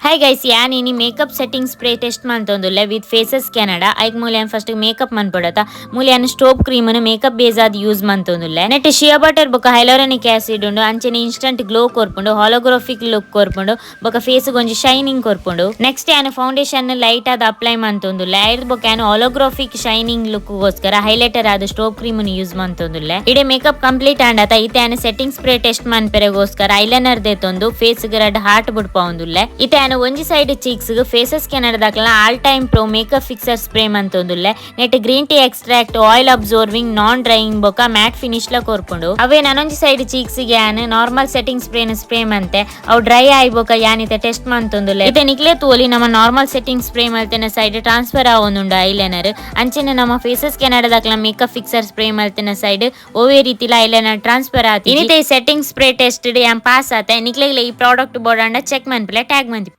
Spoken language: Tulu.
ಹಾಯ್ ಗೈಸ್, ಯಾನ್ ಇನಿ ಮೇಕಪ್ ಸೆಟ್ಟಿಂಗ್ ಸ್ಪ್ರೇ ಟೆಸ್ಟ್ ಮಂತೊಂದುಲ್ಲೆ ವಿತ್ ಫೇಸಸ್ ಕೆನಡಾ. ಐಕ್ ಮೂಲ ಯಾನ್ ಫಸ್ಟ್ ಮೇಕಪ್ ಮನ್ಪೊಡತ. ಮೂಲ ಯಾನ್ ಸ್ಟ್ರೋಬ್ ಕ್ರೀಮ್ ಮೇಕಪ್ ಬೇಸ್ ಆದ್ ಯೂಸ್ ಮಂತೊಂದುಲ್ಲೆ. ನೆಟ್ ಶಿಯಾ ಬಟರ್ ಬೊಕ ಹೈಲೋರಾನಿಕ್ ಆಸಿಡ್ ಉಂಡು. ಅಂಚನೆ ಇನ್ಸ್ಟಂಟ್ ಗ್ಲೋ ಕೊರ್ಪುಂಡು, ಹಾಲೋಗ್ರಾಫಿಕ್ ಲುಕ್ ಕೊರ್ಪುಂಡು ಬೊಕ ಫೇಸ್ ಒಂಜಿ ಶೈನಿಂಗ್ ಕೊರ್ಪುಂಡು. ನೆಕ್ಸ್ಟ್ ಯಾನ್ ಫೌಂಡೇಶನ್ ಲೈಟ್ ಆದ್ ಅಪ್ಲೈ ಮಂತೊಂದುಲ್ಲೆ. ಐರ್ದ್ ಬೊಕ ಯಾನ್ ಹಾಲೋಗ್ರಾಫಿಕ್ ಶೈನಿಂಗ್ ಲುಕ್ ಗೋಸ್ಕರ ಹೈಲೈಟರ್ ಆದ್ ಸ್ಟ್ರೋಬ್ ಕ್ರೀಮ್ ಯೂಸ್ ಮಂತೊಂದುಲ್ಲೆ. ಇಡೆ ಮೇಕಪ್ ಕಂಪ್ಲೀಟ್ ಆಂಡತ. ಇತ್ತೆ ಯಾನ್ ಸೆಟ್ಟಿಂಗ್ ಸ್ಪ್ರೇ ಟೆಸ್ಟ್ ಮನ್ಪೆರೆಗೋಸ್ಕರ ಐಲೈನರ್ ದೇತೊಂದು ಫೇಸ್ ರಡ್ ಹಾರ್ಟ್ ಬುಡ್ಪಾವೊಂದುಲ್ಲೆ. ಇತ್ತೆ ಯಾನ್ ಒಂಜಿ ಸೈಡ್ ಚೀಕ್ಸ್ ಫೇಸಸ್ ಕೆನಡಾದಕ್ಲ all time pro makeup fixer spray ಮಂತೊಂದುಲ್ಲೆ. ನೆಟ್ green tea extract, oil absorbing, non drying ಬೊಕ ಮ್ಯಾಟ್ ಫಿನಿಶ್ ಲ ಕೊರ್ಪುಂಡು. ಅವೇ ನನೊಂಜಿ ಸೈಡ್ ಚೀಕ್ಸ್ ಯಾನ್ ನಾರ್ಮಲ್ ಸೆಟ್ಟಿಂಗ್ ಸ್ಪ್ರೇ ಸ್ಪ್ರೇ ಮಂತೆ. ಅವು ಡ್ರೈ ಆಯಿ ಬೊಕ ಯಾನ್ ಇತ್ತೆ ಟೆಸ್ಟ್ ಮಂತೊಂದುಲ್ಲೆ. ಇತ್ತೆ ನಿಕ್ಲೆ ತೂವೊಲಿ, ನಮ್ಮ ನಾರ್ಮಲ್ ಸೆಟ್ಟಿಂಗ್ ಸ್ಪ್ರೇ ಮಲ್ತಿನ ಸೈಡ್ ಟ್ರಾನ್ಸ್ಫರ್ ಆವೊಂದುಂಡು ಐಲೈನರ್. ಅಂಚನೆ ನಮ್ಮ ಫೇಸಸ್ ಕೆನಡಾದಕ್ಲ ಮೇಕಪ್ ಫಿಕ್ಸರ್ ಸ್ಪ್ರೇ ಮಲ್ತಿನ ಸೈಡ್ ಓವೇ ರೀತಿಲ ಐಲೈನರ್ ಟ್ರಾನ್ಸ್ಫರ್ ಆತಿ. ಇನಿತೆ ಸೆಟ್ಟಿಂಗ್ ಸ್ಪ್ರೇ ಟೆಸ್ಟ್ ಯಾನ್ ಪಾಸ್ ಆತೆ. ನಿಕ್ಲೆಗ್ಲ ಈ ಪ್ರಾಡಕ್ಟ್ ಬೋಡಾಂಡ ಚೆಕ್ ಮನ್ಪುಲೆ, ಟ್ಯಾಗ್ ಮಂತಿ.